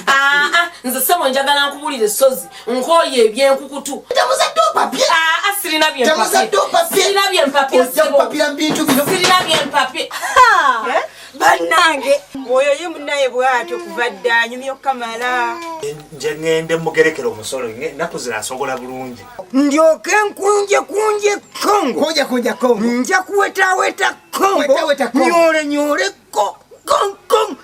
Aa, nze ssebo njagala nkubulire sozi nkooye ebyenkukutu. Temuzadde opapye. Aa, sirina byempapye. Temuzadde opapye. Sirina byempapye Ojja ssebo. kupapira mu bintu bino. Sirina byempapye. Bannange oyo ye munnaye bw'atyo kuva dda anyumya okukamala. Nje ŋŋende mugerekera omusolo ennaku zino asogola bulungi. Ndyoke nkunje kunje Kongo. Kunja kunja Kongo. Nja kuwetaweta Kongo. Wetaweta Kongo. Nyole nyole ko Kong Kong.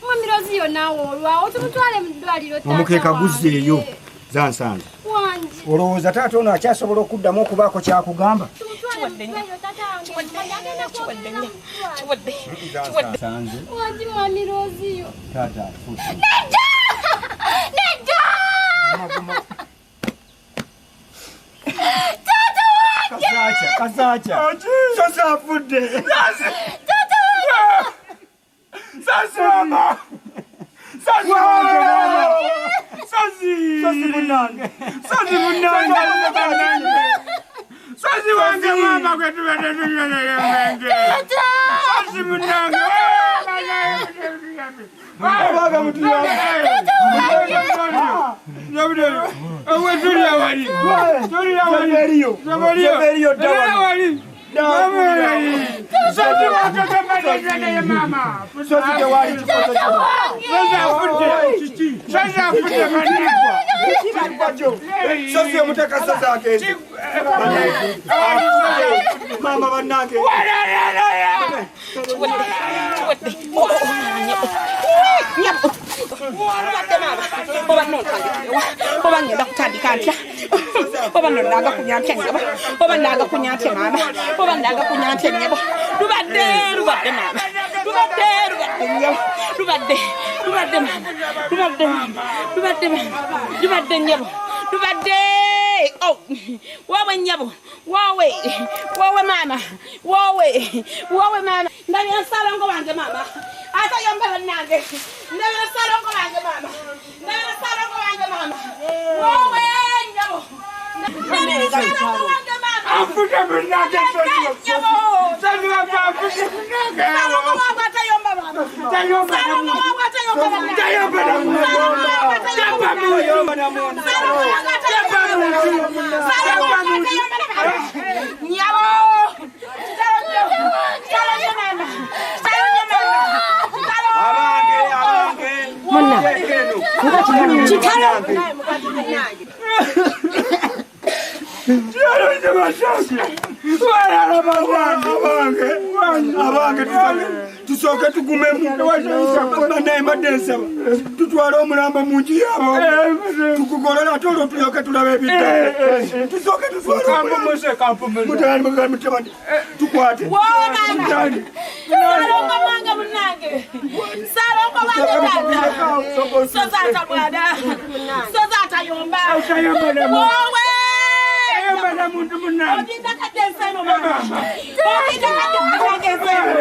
Mwami Roziyo naawe olwawo tumutwale mu ddwaliro taata Omukeeka guzzeeyo wange. zansanze. Wangi. Olowooza taata ono akyasobola okuddamu okubaako kyakugamba? Tumutwale mu ddwaliro taata wange. Agenda kwogera mu ddwaliro. Zansanze. Wangi Mwami Roziyo. Taata afudde. Nedda! Nedda! Taata wange! Kasaacha, kasaacha. Sozi afudde. Taata wange! Sozi mama. Sozi wange mama. Sozi. Sozi munnange. Sozi munnange. Sozi wange mama gwe tubadde tunywerera omwenge. Taata! Sozi munnange. Abaga mutuyambe. Tulya wali. Tulya wali. Eriyo. Eriyo dda Tulya wali. wali. Sozi wange tubadde tunywerera mama. Sozi tewali kifo Taata wange! Sozi afudde. Sozi afudde bannange. Sozi omutaka sozi agende. Maama bannange. Oba nno ntandikewa, oba ngenda kutandika ntya, oba nno nnaagakunya ntya nnyabo, oba nnaagakunya ntya maama, oba nnaagakunya ntya nnyabo. Lubadde lubadde maama, lubadde lubadde nnyabo, lubadde lubadde maama, lubadde maama, lubadde maama, lubadde nnyabo, lubadde. Oh, woowe nnyabo, woowe, woowe maama, woowe, woowe maama. Ndabira ssaalongo wange maama, atayomba bannange. Ndabira ssaalongo wange maama, ndabira ssaalongo wange maama, woowe nnyabo, ndabira ssaalongo wange maama. Afudde munnange sozi. Nnyabo. Sozi wange afudde munnange. Ssaalongo wange atayomba maama. Tayomba na Ssaalongo muntu. wange atayomba bannange. Tayomba na muntu. Ssaalongo wange atayomba Tapa muntu. Ssaalongo wange atayomba Tapa muntu. Ssaalongo Tapa wange muntu. atayomba maama. Nnyabo. Kitalo nnyo. Kitalo nnyo maama. Kitalo nnyo maama. Kitalo. Abange, abange. Kitalo. Abange, abange, tusooke tugumemu. Bannaye mbadde nsaba tutwale omulambo mu nju yaabo tukugolole ate olwo tulyoke tulabe ebidda. Tusooke tutwale omulambo. Mutabani, mutabani, mutabani, tukwate. Woowe maama. Mutabani. Ssaalongo wange munnange. Ssaalongo wange taata. Sozi atabwana. Sozi atayomba. Woowe. Tayomba na muntu munnange. Ogintakadde ensi eno maama. Ogintakadde munnange ensi eno.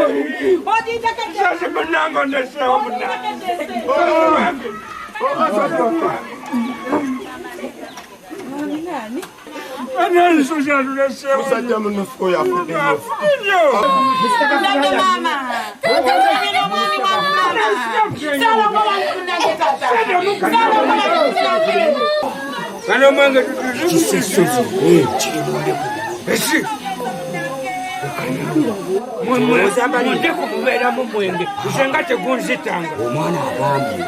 Ogintakadde. Sozi munnange ondeseewo munnange. Ogintakadde ensi eno. Bannange sozi atuleseewo. Musajja munufu oyo afudde nnyo. Ndabye maama. Ndabye n'omwami wange maama. Ssaalongo wange munnange taata. Ssaalongo wange munnange. Kano omwenge Kisa sozi kiri mundeku. Esi. Mundeku mubeeramu mwenge nze nga tegunzitanga. Omwana agambye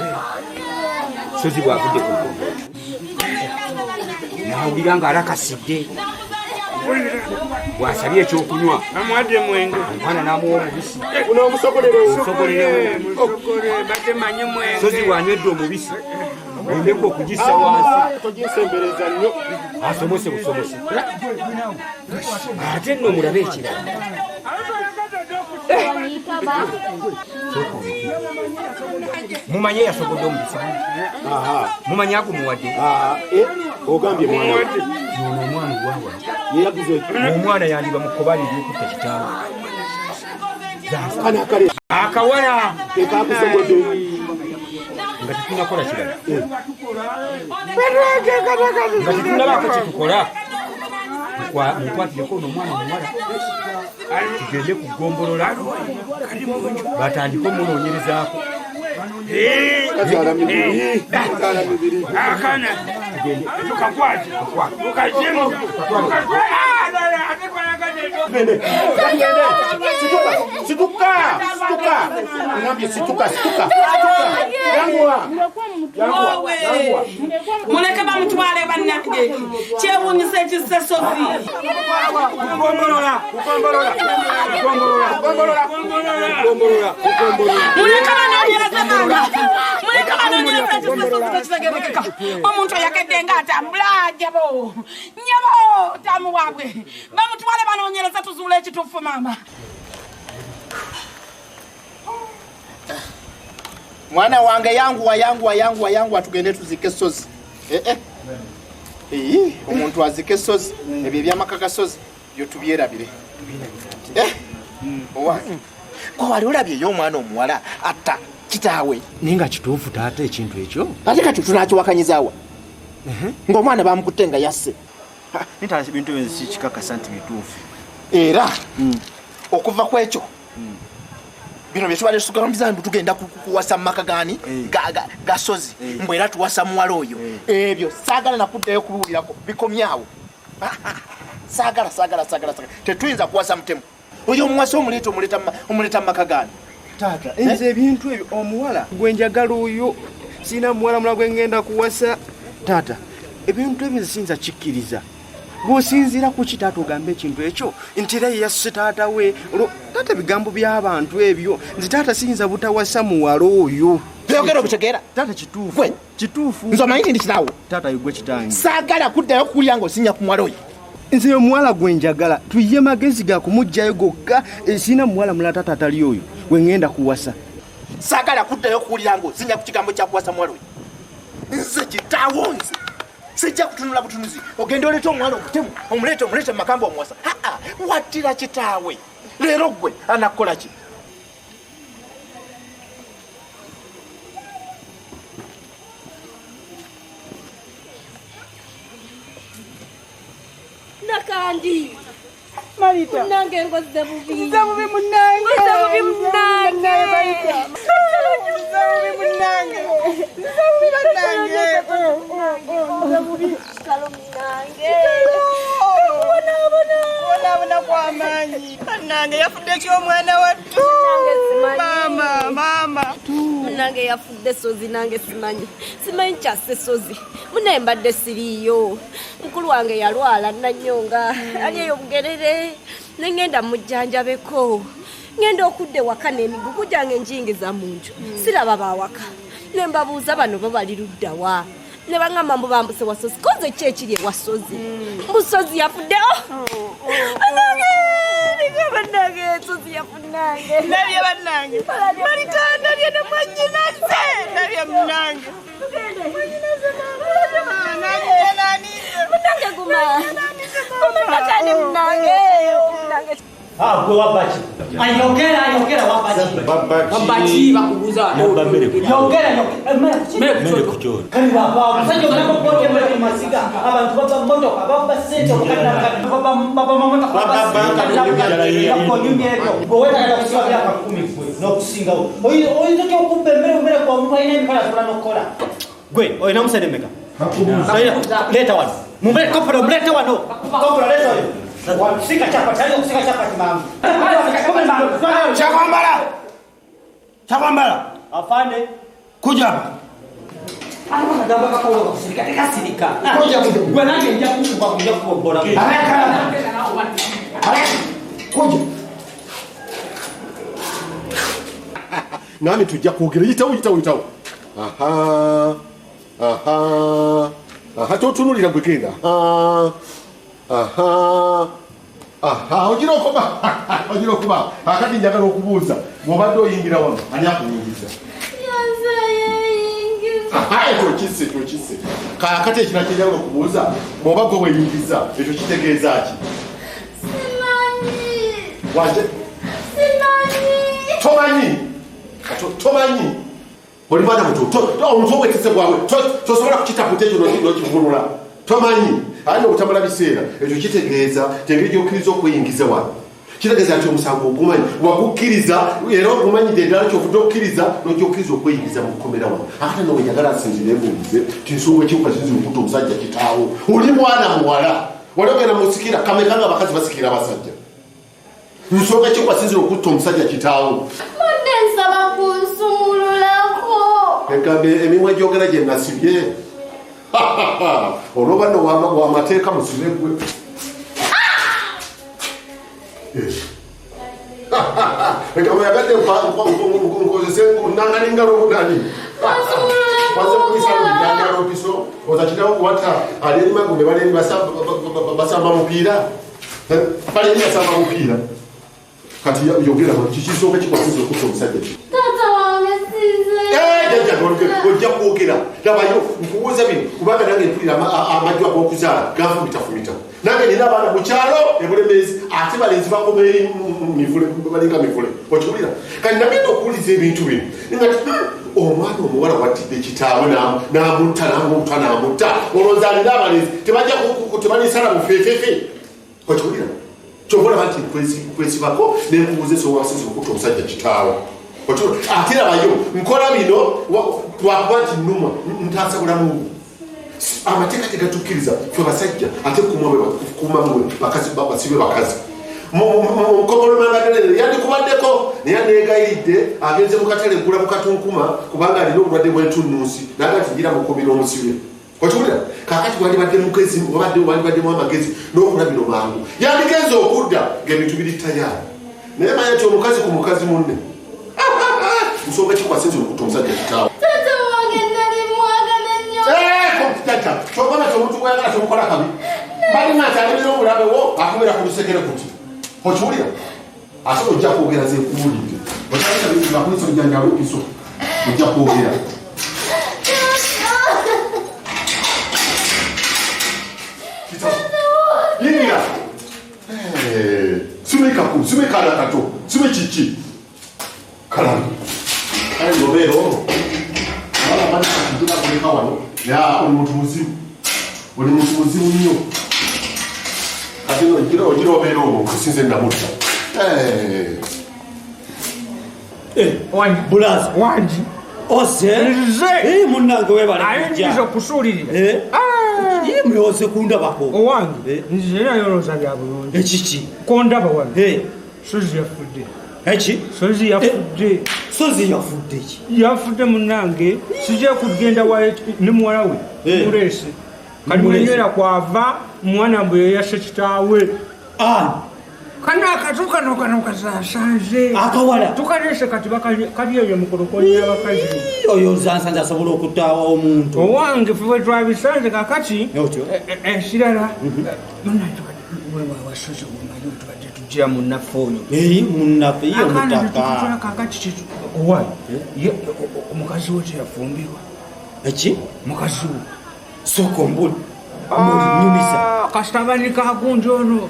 sozi bw'avudde ku ggombo n'awulira ng'alakasidde bw'asabye ekyokunywa Amuwadde mwenge. omwana n'amuwa omubisi. Guno omusogolerewo. Omusogolerewo. Musogole badde manyi mwenge. Sozi bw'anywedde omubisi endeku okugissa wansi Toginsembereza nnyo. asomose busomose. Ate nno mulabe ekirala. Mumanye yasogodde omubisi. Mumanye agumuwadde. Ogambye mwana. Ono omwana gwawa. Yeyaguze. Omwana yandiba mu kkoba ly'okutta kitaawe. Akawala kekakusogodde. Nga tetunnakola kirala. Nga tetunnabaako kye tukola. Mukwatireko ono omwana omuwala. Tugende ku ggombolola batandike omunoonyerezaako. Akana tukakwate tukazemu. Situka, situka. Ngambye situka, situka. Yanguwa. Yanguwa. Muleke bamutwale bannange. Kyewuunyisa ekisse Sozi. Kugombolola, kugombolola. Kugombolola, kugombolola. Kugombolola, kugombolola. Muleke banoonyereze maama. Muleke banoonyereze ekisse Sozi tekitegeerekeka. Omuntu ayakedde ng'atambula nnyabo. Nnyabo tamu waabwe. Bamutwale banoonyereze tuzuule ekituufu maama. Mwana wange yanguwa yanguwa yanguwa yanguwa tugende tuzike Sozi. Omuntu azike Sozi ebyo ebyamaka ga Sozi byo tubyerabire. Owange ko wali olabyeyo omwana omuwala atta kitaawe. Naye nga kituufu taata ekintu ekyo. Ate kati tunakiwakanyizaawa ng'omwana bamukutte nga yasse. Naye ebintu ebyo si kikakasa nti bituufu. Era okuva ku ekyo bino bye tubadde tugambiza mbu tugenda kuwasa mu maka gaani ga Sozi mbu era tuwasa muwala oyo. Ebyo saagala nakuddayo kubiwulirako bikomyawo. Saagala saagala saagala saagala tetuyinza kuwasa mutemu oyo omuwasa omuleeta omuleeta mu maka gaani. Taata nze ebintu ebyo omuwala gwe njagala oyo sirina muwala mulala gwe ngenda kuwasa. Taata ebintu ebyo nze siyinza kikkiriza. Bw'osinziira ku ki taata ogambe ekintu ekyo nti era ye yasse taata we? Taata ebigambo by'abantu ebyo nze taata siyinza butawasa muwala oyo. Byogera obitegeera. Taata kituufu. Kituufu. Nze omanyi nti ndi kitaawo. Taata ye gwe kitange. Saagala kuddayo kuwulira ng'osinnya ku muwala oyo. Nze omuwala gwe njagala tuyiye magezi ga kumuggyayo gokka. Sirina muwala mulala taata atali oyo gwe ŋŋenda kuwasa. Saagala kuddayo kuwulira ng'osinnya ku kigambo kya kuwasa muwala oyo. Nze kitaawo nze. Sijja kutunula butunuzi ogenda oleeta omuwala omutemu omuleeta omuleeta mu makamba omuwasa. Aa wattira kitaawe leero ggwe anakukola ki? Nakandi Marita munange nkoze bubi. Nze bubi munnange. Nkoze bubi munnange. Nze bubi munnange. Nze bubi bannange. Nze bubi. Kitalo munnange. Kubonaabona. Kubonaabona kw'amaanyi. Bannange yafudde ki omwana wattu? Maama, maama. Munnange yafudde Sozi nange simanyi. Simanyi kyasse Sozi. Munnaye mbadde siriiyo. Mukulu wange yalwala nanyonga. Ali eyo Bugerere. Ne ngenda mujjanjabeko. Ngenda okudda ewaka n'emigugu gyange njingiza mu nju. Siraba baawaka. Ne mbabuuza bano bo bali ludda wa. Ne baŋŋamba mbu bambuse wa Sozi. Koze ki ekiri ewa Sozi? Mbu Sozi yafudde. Bannange, Sozi yafudde. Ndabye bannange. Marita ndabye ne mwannyinaze. Ndabye munnange. Munnange guma. Guma nakandi munnange. Munnange. Gwe wabaki. Ayogera ayogera wabaki. Wabaki bakubuuza. Yogera yogera. Kali waba omusajja omulako kkooti emmere mu masiga abantu bava mmotoka bava ssente obukadde bava mamotoka bava ebyo gwe weetaaga kusiba myaka 10 gwe n'okusingawo. Oyinza otya okubba emmere mmere gwe omuntu alina emikono asobola n'okukola. Gwe olina musende mmeka? Leeta wano. Kopolo muleete wano. Kopolo leeta oyo. Sika chapati, ali okusika chapati mangu. Chakwambala. Chakwambala. Afande. Kuja hapa. Akagamba kakolo kakusirika tekasirika. Kuja gwe nange nja kukuba kuja kubobola. Haraka. Kuja. Nami tujja kwogera yitawo yitawo yitawo. Aha. Aha. Aha totunulira gwe genda. Aha. Aha. Ogira okoma, ogira okoma. Akati njagala okubuuza, bw'obadde oyingira wano, ani akuyingiza? Ekyo kisse, ekyo kisse. Kaakati ekirala kye njagala okubuuza, bw'oba gwe weeyingiza, ekyo kitegeeza ki? Simanyi. Wanje? Simanyi. Tomanyi? Tomanyi? Oli mwana muto, omutwe gwetise gwawe, tosobola kukitaputa ekyo n'okivunula. Tomanyi? Aye obutamala biseera, ekyo kitegeeza engeri gy'okkiriza okweyingiza wano. Kitegeeza nti omusango ogumanyi, wagukkiriza era ogumanyidde ddala ky'ovudde okkiriza n'ogy'okkiriza okweyingiza mu kkomera wano. Ate no wenjagala nsinzire mbuulize nti nsonga ekiwuka kiyinza okutta omusajja kitaawo. Oli mwana muwala, wali ogenda musikira kameka nga abakazi basikira abasajja. Nsonga ekiwuka kiyinza okutta omusajja kitaawo. Mbadde nsaba kunsumululako. Egamba emimwa egyogera gye nasibye. Olwoba nno wamateeka musibe gwe. Egamba yagadde nkozese nanga n'engalo obunani. Waze kuyisa nangalo opiso oza kitawo kuwata ali eri magombe bali eri basamba mupiira. Bali eri basamba mupiira. Kati yogera kiki kisooka kikwasiza okutta omusajja ki? Taata wange sinze. Jjajja ojja kwogera. Labayo nkubuuza bino kubanga nange mpulira amajju ag'okuzaala ganfumitafumita. Nange nina abaana mu kyalo e Bulemeezi ate balenzi bakoma eri mivule balinga mivule. Okiwulira? Kati nagenda okuwuliza ebintu bino. Nga omwana omuwala wattidde kitaawe n'amutta n'amutta n'amutta. Olowooza alina abalenzi tebajja tebalisala bufeefefe. Okiwulira? Kyova olaba nti nkwesibako ne nkubuuza ensonga wasinze okutta omusajja kitaawe. Ate labayo nkola bino lwakuba nti nnumwa ntaasa bulamu bwo. Amateeka tegatukkiriza ffe basajja ate kuuma bakazi basibe bakazi. Mukomolomangadelere yandikubaddeko naye aneegayiridde agenze mu katale gula mu katunkuma kubanga alina obulwadde bw'entunnunsi naga nti ngira mukumira omusibe. Okiwulira? Kaakati wandibadde mugezi, wandibaddemu amagezi n'okola bino mangu. Yandigenze okudda ng'ebintu biri tayaali. Naye manya nti omukazi ku mukazi munne. Nsonga kikwasinze okutta omusajja kitaawe. Taata wange nali mwagala nnyo. Jjajja, ky'ogamba nti omuntu gw'oyagala tomukola kabi. Balina nti alemera omulabe wo akumira ku lusekere kuti. Okiwulira? Ate ojja kwogera ze nkubuulidde. Okyaleka bakuyisa ojjanjaba opiso. Ojja kwogera. Yingira. Simeka ku, simeka na kato, sime chichi. Kalamu. Kale ngobeera olwo. Wala bana kujula kuleka wano. Ya oli muntu muzibu. Oli muntu muzibu nnyo. Kati ogira ogira obeera olwo kusinze namutta. Wangi. Bulaza. Wangi. Ose. Nze. Munnange weebale Aye kujja. nzize okusuulirira. Ye mulowooze kundabako. Owange. Nze naye olowooza bya bulungi. Ekiki? Kondaba wano. Sozi yafudde. Eki? Sozi yafudde. Sozi yafudde ki? Yafudde munnange. Sijja kugenda wa ne muwala we. Muleese. Kati Muleese. mwenywera kwava mwana mbu yeyase kitaawe. Kano akato kano kano kasasanze. Akawala. Tukaleese kati kali eyo mu kulukonya abakazi. Oyo nsansanze asobola okutta omuntu. Owange ffe bwe twabisanze kakati ekirala munnange wasozi omanyi tubadde tujja munnaffe oyo. Munnaffe ye Akaana omutaka. tetutwala kakati owange omukazi we teyafumbirwa. Eki? Mukazi we. Sooka ombuli. Nyumisa. Kasita kagunja ono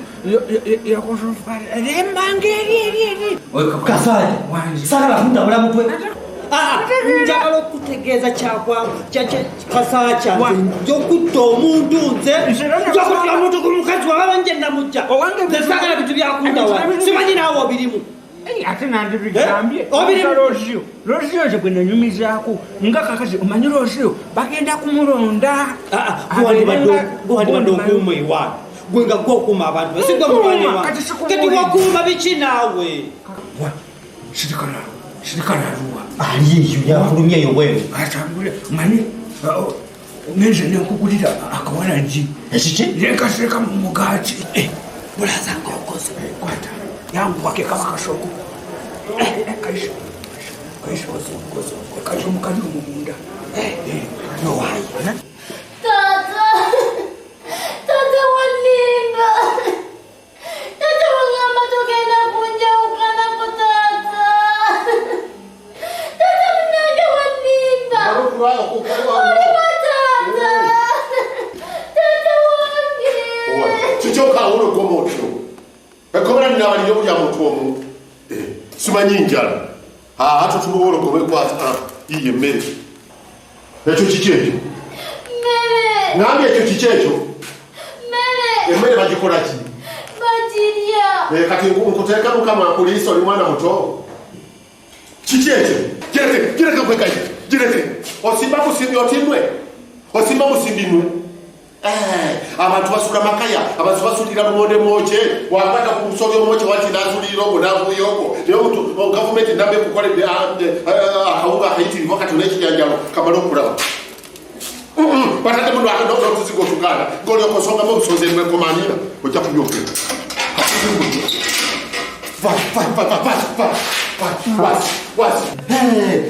yakosofa eri eri eri. Kasaali. Saagala kundabula mutwe. Njagala okutegeeza kyakwa kasaa kyange nja okutta omuntu nze nja okutta omuntu ku mukazi wange nje namujja nze saagala bintu byakundawa simanyi naawe obirimu. Ate nandibigambye Obirimu. Lozio Lozio nze gwe nanyumizaako nga kakati omanyi Lozio bagenda kumulonda. Gwewandibadde okuuma ewange gwe nga gwe okuuma abantu si gwe mulwanyi wange kati wakuuma biki naawe. Sirikalaluwa Ali eyo yafulumye eyo bweru. Atambule manyi ngenze nenkugulira akawalagi. Ekiki? Nenkaseeka mu mugaati. Bulaza ng'okoze. Kwata yanguwake kaba kasoko. Kaiso kaiso kaiso mukazi omwo munda. Nowaayi. Taata. Taata walimba. Taata Okulwala Oliwa taata. Taata wange. Kikyoka awulo goma otyo. Ekkomera linabalire bulya muntu omu. Simanyi njala. Ate tuluwa olugome kwata yiye emmere. Ekyo kiki ekyo? Mmere. Ngambye ekyo kiki ekyo? Mmere. Emmere bagikola ki? Bagirya. Kati nkuteeka Mukama akuliisa oli mwana muto. Kiki ekyo? Gireke, gireke kwekayi, gireke. Osimba musimbi otindwe. Osimba musimbi nwe. Abantu basula makaya, abantu basulira lumonde mwoche, wakwata ku musobi omwoche wati nasulira ogwo n'avuyo ogwo. Naye omuntu gavumenti nambe ekukoledde akawunga akayitirivu kati n'ekijanjalo kamale okulaba. Batadde muno n'otuzigo otuganda ng'olyoka osongamu obusozi emwekomanira ojja kubyogera.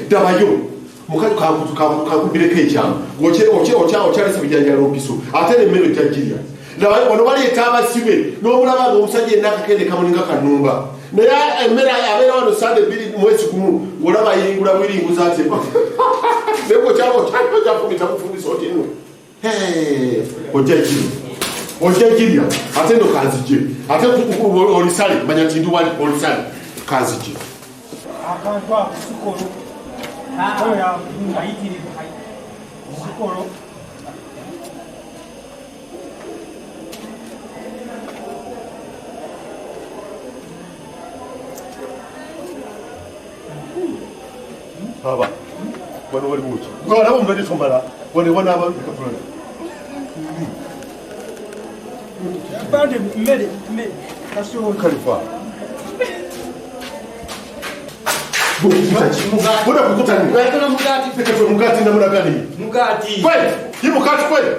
Dabayo. Mukazi kankubireko ekyamu okyalesa bijanjalo mpiso ate emmere ojja girya. Labayo wano baleeta abasibe n'omulaba ng'omusajja yenna akakende kamulinga kanumba naye emmere abeera wano sande 2 mwezi gumu ng'olaba ayingula bwiringuza ate naye okyafumita bufumisa oti nno ojja girya ojja girya ate nno kanzije ate olisale manya nti ndi wali olisale kanzije. Akantu ako sikolo. Sikolo. Aba, wano wali muki. Ng'olaba omubadde tomala, wano wanaaba bikatulala. Bande mmere, mmere, kasooli. Kalifa. Mbona kukuta nini? Mugati. Peke mugati namna gani? Mugati. Kweli? Hii mugati kweli?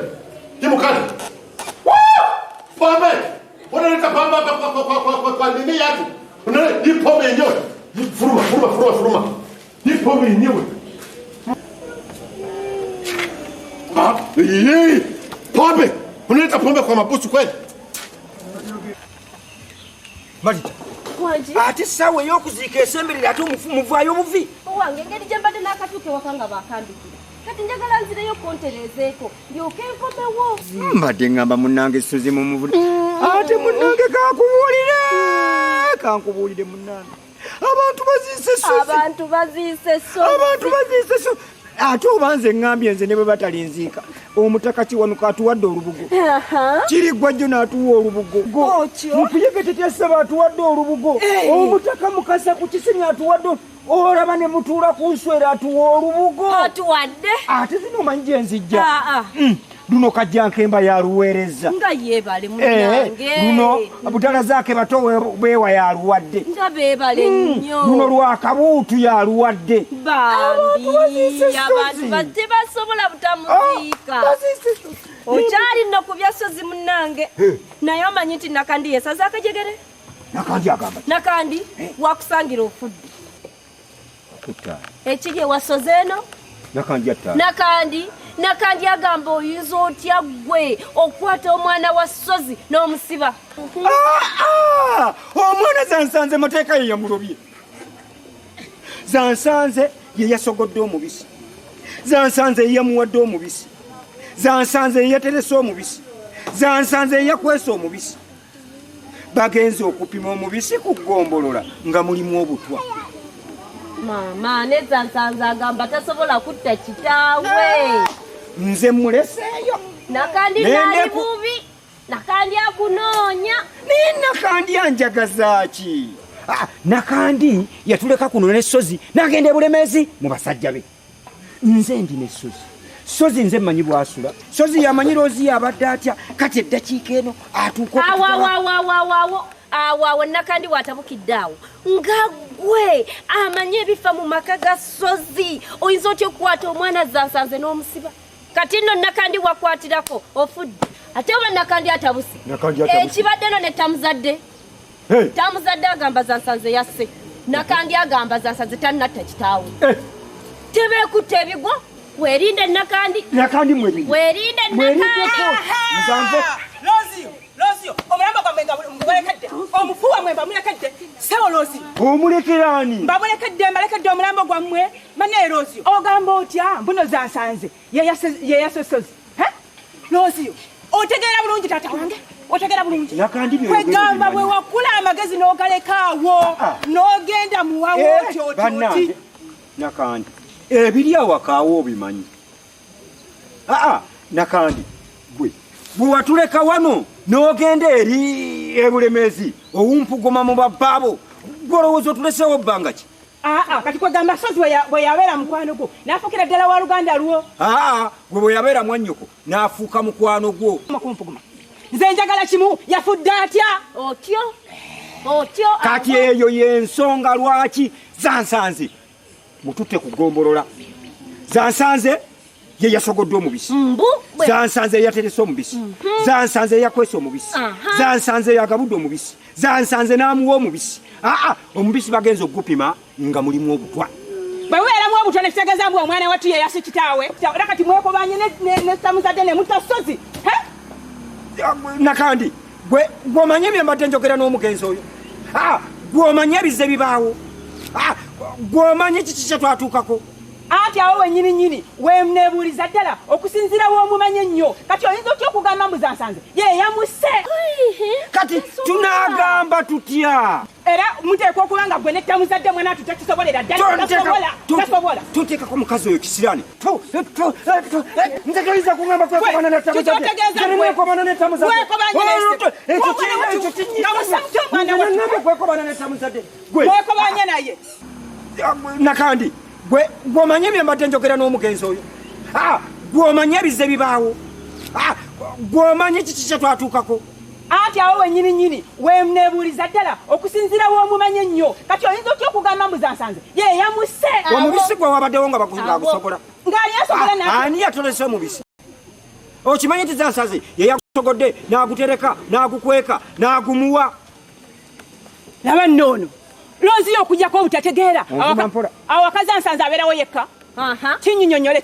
Hii mugati. Pombe. Unaleta pamba kwa nini yatu? Unaleta hii pombe yenyewe. Furuma furuma furuma furuma. Hii pombe yenyewe. Ah, yee. Pombe. Unaleta pombe kwa mabusu kweli? Marita. Ate essaawa ey'okuziika esemberera ate muvaayo obuvi. Owange engeri gye mbadde n'akatuuka ewaka nga baakambikira. Kati njagala nzireyo kontereezeeko ndyoke nkomewo. Mbadde ŋŋamba munnange Suzi mumuvule. Ate munnange kankubuulire. Kankubuulire munnange. Abantu baziise Suzi. Abantu baziise Suzi. Abantu baziise Suzi. Ate oba nze ŋŋambye nze ne bwe batalinziika. Omutaka Kiwanuka atuwadde olubugo. Kiriggwa jjo n'atuwa olubugo. Mukuyege tetyasaba atuwadde olubugo. Omutaka Mukasa ku Kisenyi atuwadde olaba ne mutuula ku nswera atuwa olubugo. Atuwadde. Ate zino omanyi gye nzijja. Luno Kajjankemba yaluweereza. Nga yeebale munnange. Luno Butala zaake bato beewa yaluwadde. Nga beebale nnyo. Luno Lwakabuutu yaluwadde. Bambi abantu tebasobola butamuziika. Okyali nno ku bya Sozi munnange. Naye omanyi nti Nakandi yeesaze akajegere? Nakandi agamba. Nakandi wakusangira ofudde. Ekiri ewa Sozi eno? Nakandi atta. Nakandi Nakandi agamba oyinza otya ggwe okukwata omwana wa Sozi n'omusiba. Omwana Zansanze mateeka ye yamulobye. Zansanze ye yasogodde omubisi. Zansanze ye yamuwadde omubisi. Zansanze ye yaterese omubisi. Zansanze ye yakwesa omubisi. Bagenze okupima omubisi ku ggombolola nga mulimu obutwa. Maama ne Zansanze agamba tasobola kutta kitaawe. Nze muleseeyo. Nakandi nali bubi. Nakandi akunoonya. Naye Nakandi anjagaza ki? Nakandi yatuleka kuno ne Sozi n'agenda e Bulemeezi mu basajja be. Nze ndi ne Sozi. Sozi nze mmanyi bw'asula. Sozi yamanyi Loozi abadde atya. Kati eddakiika eno atuuka Awo awo Nakandi watabukidde awo. Nga ggwe amanyi ebifa mu maka ga Sozi. Oyinza otya okukwata omwana Zansanze n'omusiba? Kati nno Nakandi wakwatirako ofudde. Ate oba Nakandi atabuse. Ekibadde nno ne tamuzadde. Tamuzadde agamba Zansanze yasse. Nakandi agamba Zansanze tannatta kitaawe. Tebeekutte ebigwo. Weerinde Nakandi. Nakandi mwerinde. Weerinde Nakandi. Nzanve. Lozio, Lozio, omulambo gwamwe bwammwe nga mubalekedde omufu wammwe mbamulekedde sewoloozi omulekerani mbamulekedde mbalekedde omulambo gwammwe manne Loziyo ogamba otya mbuno zansanze yeyasosozi Loziyo otegeera bulungi taata wange otegeera bulungi kwegamba bwe wakula amagezi n'ogalekaawo n'ogenda muwawo otyo otyo Nakandi ebiri awakaawo obimanyi Nakandi gwe bwe watuleka wano n'ogenda eri ebulemezi owumpugoma mu babbaabo gwolowooza otuleseewo bbanga ki kati kwegamba sozi bwe yabeera mukwano gwo n'afuukira ddala wa luganda lwo gwe bwe yabeera mwannyoko n'afuuka mukwano gwo kumpuguma nze njagala kimu yafudde atya otyo otyo kati eyo y'ensonga lwaki zansanze mututte kugombolola zansanze ye yasogodde omubisi zansanze yaterese omubisi zansanze yakwesa omubisi zansanze yagabudde omubisi zansanze n'amuwa omubisi omubisi bagenza okugupima nga mulimu obutwa bwe bubeeramu obutwa ne kitegeeza mbu omwana wattu ye yasi kitaawe era kati mwekobanye ne samuzadde ne mutta sozi Nakandi gwe gw'omanye bye mbadde njogera n'omugenzi oyo gw'omanye ebizze bibaawo gw'omanye kiki kye twatuukako anti awo wennyini nnyini weneebuuliza ddala okusinziira w'omumanye ennyo kati oyinza otya okugamba mbu zansanze ye yamuse kati tunaagamba tutya era muteekwa okuba nga gwe nettamuzadde mwana atu takisobolera ddala tasobola tuteekako mukazi oyo kisiraani nze toyinza kugamba kwekobana nettamuzaddekwekobana nettamuzaddekwekobana nettamuzadde mwekobanye naye Nakandi gwe gw'omanye bye mbadde njogera n'omugenzi oyo gw'omanye ebizze bibaawo gw'omanye kiki kye twatuukako anti awo wennyini nnyini weneebuuliza ddala okusinziira w'omumanye ennyo kati oyinza otya okugamba mbu zansanze ye yamuse omubisi gwe wabaddewo nga bagusogola ng'ali asogola ani yatolese omubisi okimanyi nti zansanze ye yagusogodde n'agutereka n'agukweka n'agumuwa laba nno ono Loziyo okujjako obutategeera awaka zansanze abeerawo yekka kinyinyonnyole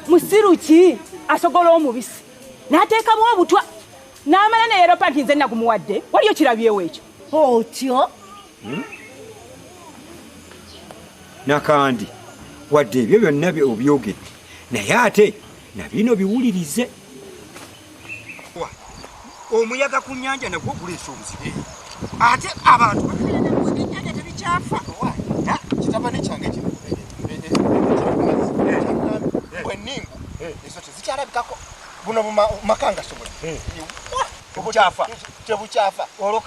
musiru ki asogola omubisi n'ateekamu obutwa n'amala neyeropa nti nze nagumuwadde waliyo kirabyewo ekyo otyo Nakandi wadde ebyo byonna obyogedde naye ate na bino biwulirize omuyaga ku nnyanja nagwo guleese obuzibu ate abantu ebyennyanja tebikyafa kitabani kyange kino bwenningu ezo tezikyalabikako buno bumakanga sobola tebukyafa tebukyafa olwo